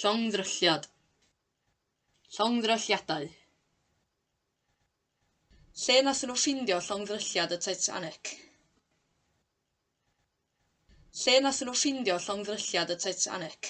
Llongddrylliad. Llongddrylliadau. Lle nathon nhw ffindio llongddrylliad y Titanic? Lle nathon nhw ffindio llongddrylliad y Titanic?